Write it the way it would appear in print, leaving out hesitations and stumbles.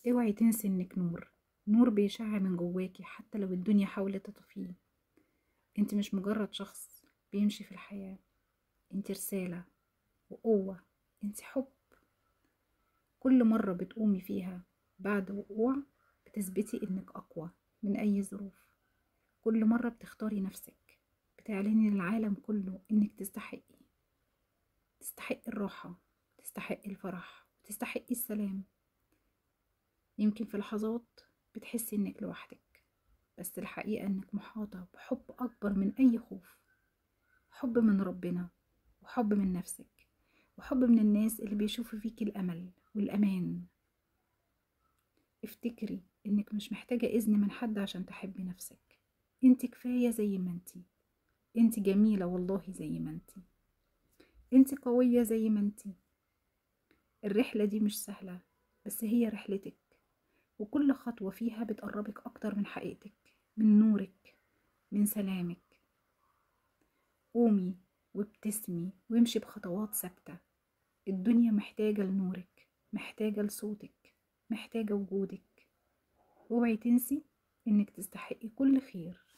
اوعي تنسي انك نور، نور بيشع من جواكي حتى لو الدنيا حاولت تطفيه. انت مش مجرد شخص بيمشي في الحياة، انت رسالة وقوة، انت حب. كل مرة بتقومي فيها بعد وقوع بتثبتي انك اقوى من اي ظروف. كل مرة بتختاري نفسك بتعلني للعالم كله انك تستحقي، تستحقي الراحة، تستحقي الفرح، تستحقي السلام. يمكن في لحظات بتحسي انك لوحدك، بس الحقيقة انك محاطة بحب اكبر من اي خوف، حب من ربنا وحب من نفسك وحب من الناس اللي بيشوفوا فيك الامل والامان. افتكري انك مش محتاجة اذن من حد عشان تحبي نفسك. انت كفاية زي ما انت، انت جميلة والله زي ما انت، انت قوية زي ما انت. الرحلة دي مش سهلة، بس هي رحلتك، وكل خطوة فيها بتقربك أكتر من حقيقتك، من نورك، من سلامك. قومي وابتسمي وامشي بخطوات ثابتة. الدنيا محتاجة لنورك، محتاجة لصوتك، محتاجة وجودك. اوعي تنسي انك تستحقي كل خير.